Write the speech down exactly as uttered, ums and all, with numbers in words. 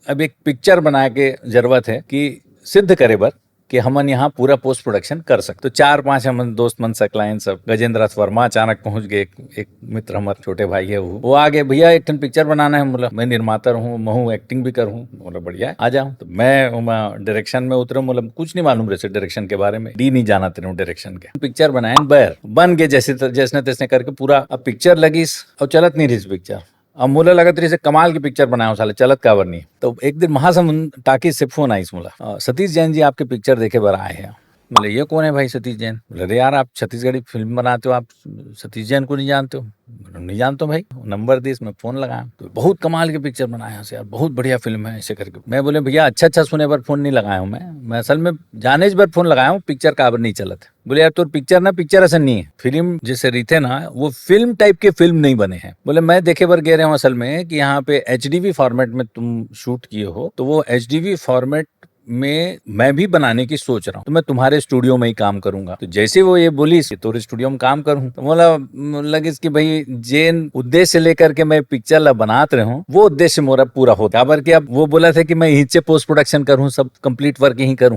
अब एक पिक्चर बना के जरूरत है कि सिद्ध करे बर कि हमन यहाँ पूरा पोस्ट प्रोडक्शन कर सकते। तो चार पांच हमन दोस्त मन सकलाइन सब, गजेंद्र नाथ वर्मा अचानक पहुंच गए, एक, एक मित्र हमारे छोटे भाई है, वो वो आ गए, "भैया एक ठन पिक्चर बनाना है।" बोला, "मैं निर्माता रहूँ, महू एक्टिंग भी करूँ।" बोला, "बढ़िया है, आ जाओ।" तो मैं डायरेक्शन में उतरा, मतलब कुछ नहीं मालूम रहे डायरेक्शन के बारे में, डी नहीं जाना तेरे डायरेक्शन के। पिक्चर बनाए, बर बन गए जैसे त-, जैसने तैसने करके पूरा। अब पिक्चर लगिस और चलत नहीं रहिस पिक्चर। अब मोला लगत रहिस कमाल की पिक्चर बनाए हूँ साले, चलत काबर नहीं। तो एक दिन महासमुंद टाकीज से फोन आइस मोला, "अ, सतीश जैन जी आपके पिक्चर देखे बर आए हैं।" बोले, "ये कौन है भाई सतीश जैन?" बोले, "अरे यार, आप छत्तीसगढ़ी फिल्म बनाते हो, आप सतीश जैन को नहीं जानते हो?" बोले, "नहीं जानता हूँ भाई।" नंबर दिस, मैं फोन लगाया, तो बहुत कमाल की पिक्चर बनाए हैं यार, बहुत बढ़िया फिल्म है, ऐसे करके। मैं बोले, "भैया, अच्छा अच्छा सुने बर फोन नहीं लगाया हूँ मैं, मैं असल में जाने बर फोन लगाया हूँ, पिक्चर काबर नहीं चलत।" बोले, "यार, तोर पिक्चर ना, पिक्चर असन नहीं है, फिल्म जैसे रहिथे ना, वो फिल्म टाइप के फिल्म नहीं बने हैं।" बोले, "मैं देखे बर गए रहे हूँ असल में कि यहाँ पे एचडीवी फॉर्मेट में तुम शूट किए हो, तो वो एचडीवी फॉर्मेट में मैं भी बनाने की सोच रहा हूँ, तो मैं तुम्हारे स्टूडियो में ही काम करूंगा।" तो जैसे वो ये बोलिस कि तोरे स्टूडियो में काम करूँ, तो मोला, म, लगिस कि भाई, जेन उद्देश्य लेकर के मैं पिक्चर ला बनात रहे हूँ, वो उद्देश्य मोरा पूरा होता। काबर कि अब वो बोला था कि मैं इहिचे पोस्ट प्रोडक्शन करूँ, सब कंप्लीट वर्क यहीं करूँ।